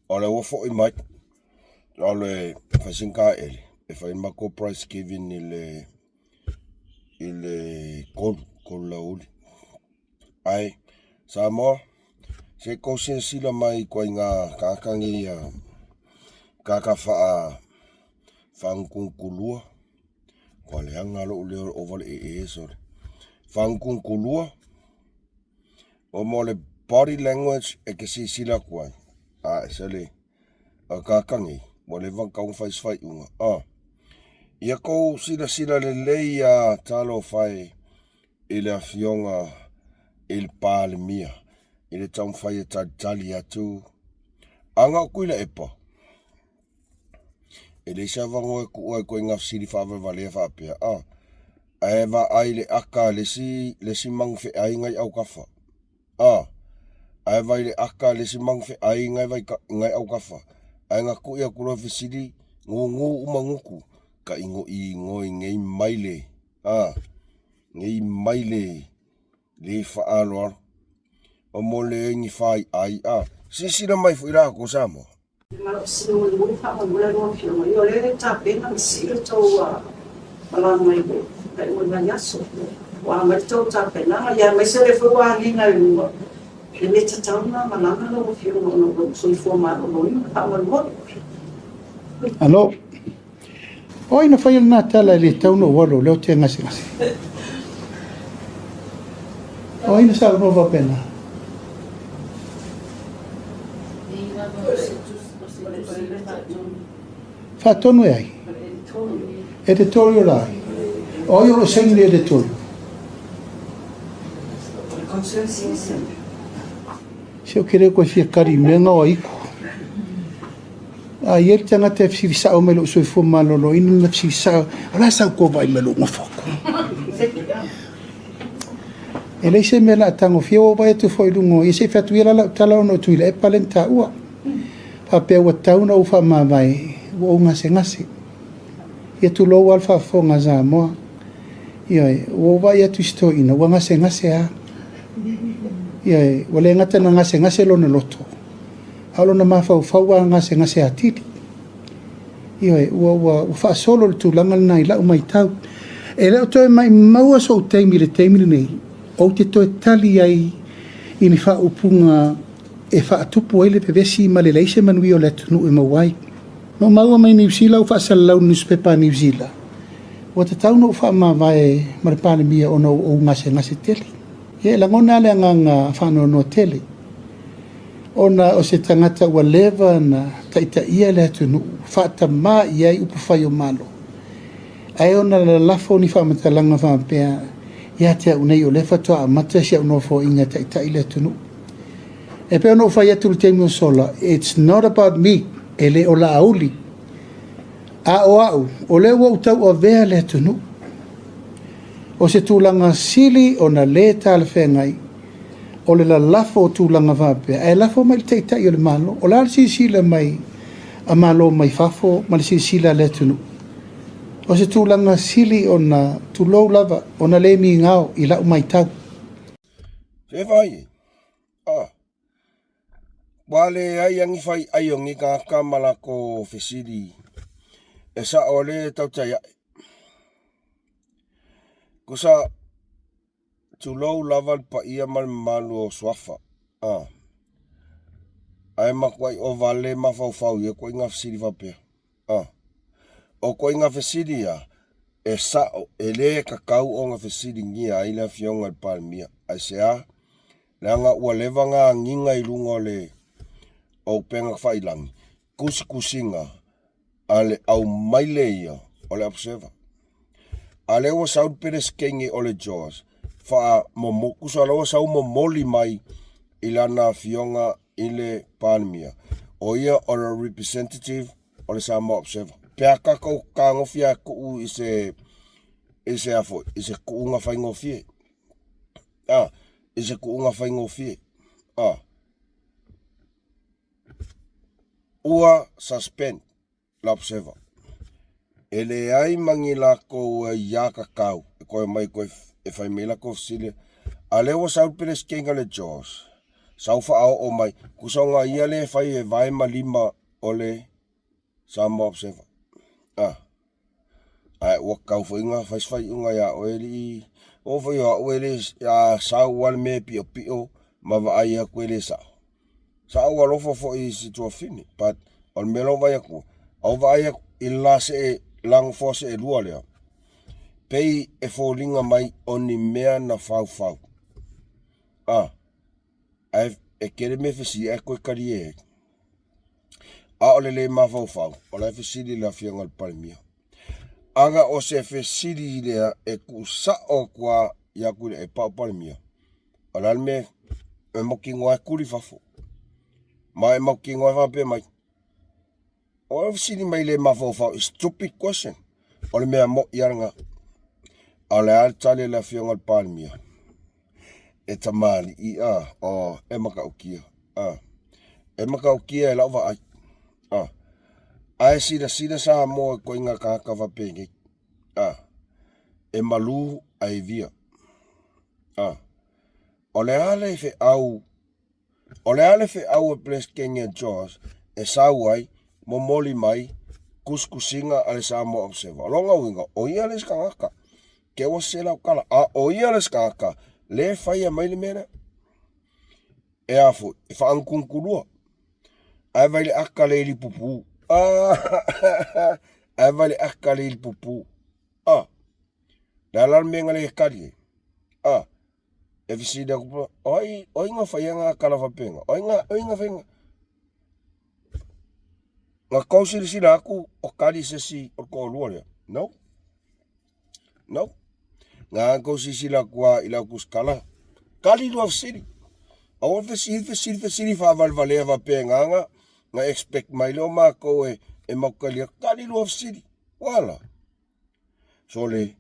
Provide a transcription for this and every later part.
O le ua foi mai, o le faisingaaele e fai le matou prize giving i le i le 3, 3 o le aoauli. Ae Samoa, se i tou silasila mai i ituaiga tagata nei a tagata faa faagutugutu ua leaga lou leo ova le ee sole. Faagutugutu o mo le body language e te silasila atu ai. A e sole, o le tagata nei, ua leva ona tatau ona fai se faaiuga. Ia tou silasila lelei a talofa e i le afioga i le Palemia i le taumafai e talitali atu. Ana o Tuilaepa, e leai se avanoa e tuua ai ituaiga fesili faavalevalea faapea. Ae vaai i le ata a le isi manufeai na i autafa. Ae vaai i le ata a le isi manufeai na i autafa. Ae na tui atu loa fesili, gugu uma gutu, tainoinoi nei mai le, nei mai le le faaaloalo. O mo le ni faiai, Silasila mai foi latou Samoa. Mulimuli faamolemole lau Afioga, ia o lea e tapena ma sii le tou malaga i le faaiuga o le vaiaso. Ua a mai le tou tapenaga, ia aemaise o lea foi ua agiga i luga, e le tatau ona malaga lau Afioga ona o lou soifua maloloina. Faamolemole. Alo. O ai na faia lena tala e le tatau ona ou alu o lea ou te gasegase? O ai na saunoa faapena? Faatonu e ai? Editorial ai? O ai o lo o saini le editorial? Se ou te le koe fia kari i mea na o aiku. A i ai le tagata e fesili sao mai lou soifua maloloina na fesili sao, o le a sau kou vaai mai lou nofo atu? E leai se mea o le a tagofia, ua ou vaai atu foi i luga o ia, se i fai atu ia la lau tala ona o Tuilaepa lea na taua. Faapea ua tatau ona ou faamavae, ua ou gasegase. Ia tulou lava le faafofoga a Samoa. Ioe, ua ou vaai atu i si toeaina, ua gasegase lava. Ioe, ua le gata ina gasegase lona loto, a o lona mafaufau ua gasegase atili. Ioe, ua, ua, ua faasolo le tulaga lena i lau matau. E le o toe maimaua sou taimi i le taimi lenei, ou te toe tali ai i ni faaupuga e faatupu ai le vevesi ma le leai se manuia o le atunuu e maua ai. Na ou maua mai Niu Sila ou faasalalau i le nusipepa a Niu Sila, ua tatau ona ou faamavae ma le Palemia ona ua ou gasegase tele. Ia e lagona lava le agaga faanoanoa tele. Ona o se tagata ua leva na taitaia le atunuu, faatamā i ai upufai o Malo, ae ona lalafo ni faamatalaga faapea ia te au nei o lea faatoa amata si au nofoaiga e taitai le atunuu. E pei ona ou fai atu i le taimi ua sola, it's not about me, e le o Laauli, a o au, o lea ua ou tauavea le atunuu. O se tulaga sili ona le talafeagai, o le lalafo o tulaga faapea, ae lafo mai i le Taitai o le Malo. O le a le silasila mai a Malo mai fafo ma le silasila a le atunuu? O se tulaga sili ona, tulou lava, ona le migao i lau matau. Se fai e. Ah. Ua leai a ni fai ai o nei tagata ma latou fesili e sao le tautai ae. Kusa Tulou lava le paia ma le mamalu o Suafa, a. Ae matuai ova le mafaufau i ia ituaiga fesili faapea, a. O ituaiga fesili ia, e sao, e le tatau ona fesiligia ai le Afioga i le Palemia. Aisea? Leaga ua leva ona agiga i luga o le o upega tafailagi, tusitusiga a le aumaile ia o le Observer. A lea ua sau le Peresetene o le JOS, faamomo, tusa la ua sau momoli mai i lana afioga i le Palemia, o ia o le representative o le Samoa Observer. Pe a tatou fetagofi lava e tuu i se, i se a foi, i se tuuga faigofie. A, i se tuuga faigofie. A, ua suspend le Observer. E leai ma ni latou aiā tatau e toe omai e toe e fai mai latou fesili, a lea ua sau le Peresetene o le JOS. Sau faaoo mai, tusa o ga ia lea e fai e vae ma lima o le Samoa Observer. A. Ae ua tatau foi ona fai se faaiuga ia oe alii. Oo foi o au e le, a sau lava le mea e piopio ma vaai atu e le sao. Sa ou alofa foi i si tuafafine, but o le mea la ua vaai atu, a ua vaai atu i le la see, la nofoa seelua lea, pei e foliga mai o ni mea na faufau. A, ae e tele mea e fesili ae toe talie ai. A o le le mafaufau, o la e fesili le Afioga i le Palemia. Aga o se fesili lea e tuusao atu lava ia Tuilaepa a o Palemia, o le a le mea e mautinoa e tuli i fafo. Ma e mautinoa e faapea mai, o ai fesili mai le mafaufau, stupid question. O le mea mo'i lava lena. A o le a le tali a le Afioga i le Palemia? E tamalii a, o, e matautia a. E matautia e lau vaai a. Ae silasila Samoa i ituaiga tagata faapenei a. E malu ae via a. O le a le feau O le a le feau a Peresetene a Joas e sau ai, momoli mai, tusitusiga a le Samoa Observer? O lona uiga, o ia le isi tagata, ke ua sese lau tala, a o ia le isi tagata le faia mai le mea lea. E a foi, e faagutugutu Ae vai le aka le ili pupu. Ae vai le aka le ili pupu. A, le a la le mea na le tali ai? A, E fesili atu pea, o ai, o ai na faia ngā tala faapena? O ai na, o ai na faia ngā... Na tou silasila atu o tali se isi o le toalua lea? No. No. Na tou silasila atu lava i lau tusitala, tali lua fesili. Aua fesili, fesili, fesili faavalevalea faapena na, na expect mai lea o matou e, e matou tali atu. Tali lua fesili. Ua ala. Sole,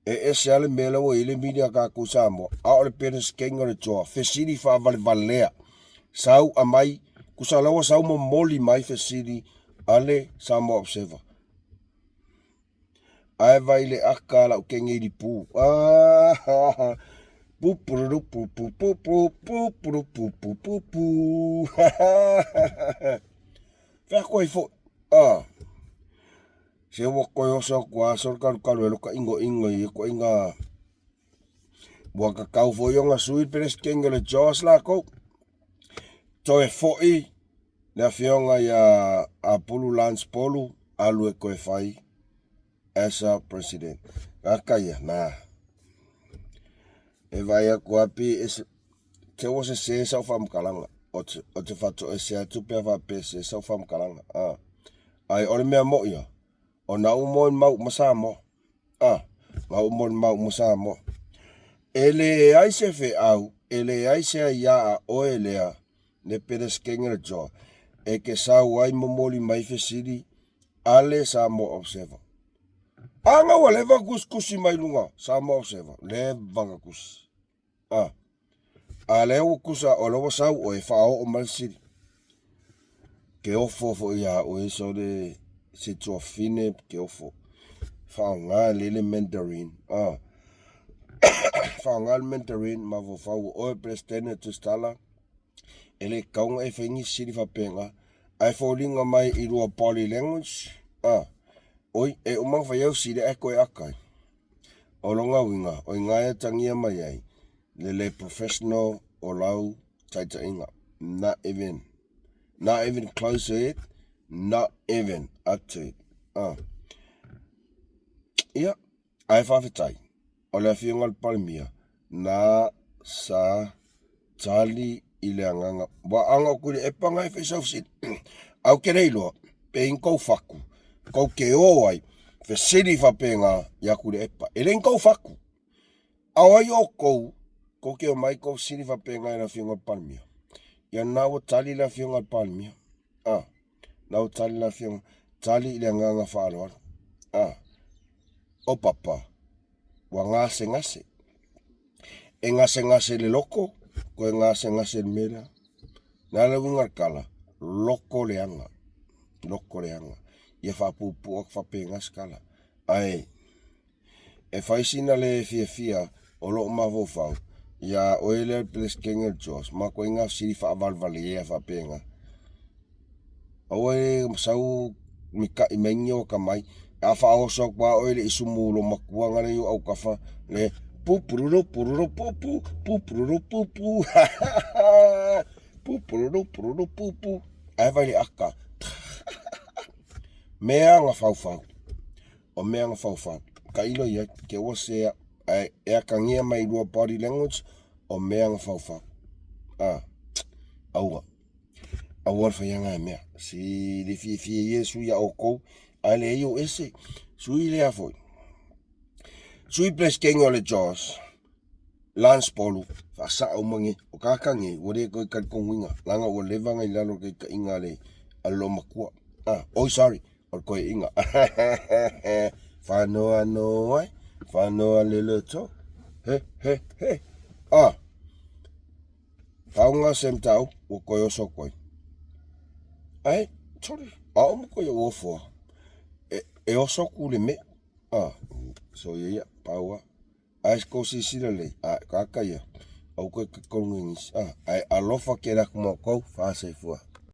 e ese lava le mea la ua i ai le mili a tatou i Samoa, a o le Peresetene o le Joa, fesili faavalevalea, sau aumai, tusa la ua sau momoli mai fesili a le Samoa Observer. Ae vai le aka a lau kenge i lipu. Ah, pu pu pu pu pu pu pu pu pu pu pu pu. Fea koe foi. Ah. Se ua toe oso atu lava solo talukalu ai loka inoino i ia ituaiga ua tatau foi ona sui le Peresetene o le JOS lakou. Toe foi le afioga ia Apulu Lance Polu alu e toe fai as a President. Gata ia, na. E vaai atu lava pei e se ua sese sau faamatalaga. Ou te faatoese atu pe a faapea e sese sau faamatalaga. A. Ae o le mea moʻi lava, o na ua molimau uma Samoa. A. Na ua molimau uma Samoa. E leai se feau, e leai se aiā a oe lea le Peresetene le Joa e te sau ai momoli mai fesili a le Samoa Observer. A na ua leva ona tusitusi mai luga Samoa Observer, leva ona tusi. A, a lea ua tusa o lea ua sau oe e faaoo mai le fesili. Ke ofo foi iā oe sole se tuafafine ke ofo. Faaaoga lelei le Mandarin. A, faaaoga le Mandarin mafaufau o oe Peresetene Tusitala e le tatau ona e fai ni fesili faapena ae foliga mai i lua body language a oi e uma ona fai au fesili ae toe aka ai. O lona uiga, o iga e atagia mai ai le le professional o lau taitaiga. Not even, not even close to it, not even up to it. A. Ia, ae faafetai, o le Afioga i le Palemia, na sa tali i le agaga. Ua aga o Tuilaepa na e fai sau fesili. Ae ou te le iloa, pe i ni tou fatu, tou te o ai, fesili faapena ia Tuilaepa. E le ni tou fatu. A o ai outou, tou te omai tou fesili faapena i le Afioga i le Palemia? Ia na ua tali le Afioga i le Palemia. A, na ua tali le Afioga, tali i le agaga faaaloalo. A, o papa, ua gasegase. E gasegase i le loko, toe gasegase i le mea lea. Na le uiga o le tala, loko leaga, loko leaga. Ia faapuupuu atu faapena se tala. Ae, e fai sina le fiafia o lou mafaufau. Ia oe lea le Peresetene o le JOS, ma koe fesili faavalevalea faapena. Aua e sau mita'i mai ni o atamai, a faaoso atu lava oe e le i sumu i lou matua na lea i ou autafa, le pu pururu pururu pupu, pu pururu pupu, pu pururu pururu pupu, ae vaai i le ata. Mea na faufau, o mea na faufau. Tailo i ai, te ua sea, ae e atagia mai i lua body language, o mea na faufau. A, aua. Aua le faia na mea. Si le fiafia Iesu ia outou, ae leai o ese. Sui lea foi. Sui Peresetene o le JOS, Lance Polu, faasao uma nei, o tagata nei, ua le toe talitonuina, leaga ua leva ona i lalo o le taitaiga a le a le loomatua. Ah, oi sorry, o le toeaina. Whanoa no ai, whanoa le loto. He, he, he. Ah, Taonga se mataupu ua toe oso atu ai. Ae, sorry, a o mo koe ua ofoa. E, e oso atu le mea. Ah, so ia ia, pau a. Ae ko silasila lelei, a, kaka ia, aua koe talitonu i nisi. Ah, ae alofa tele atu ma outou, faasoifua.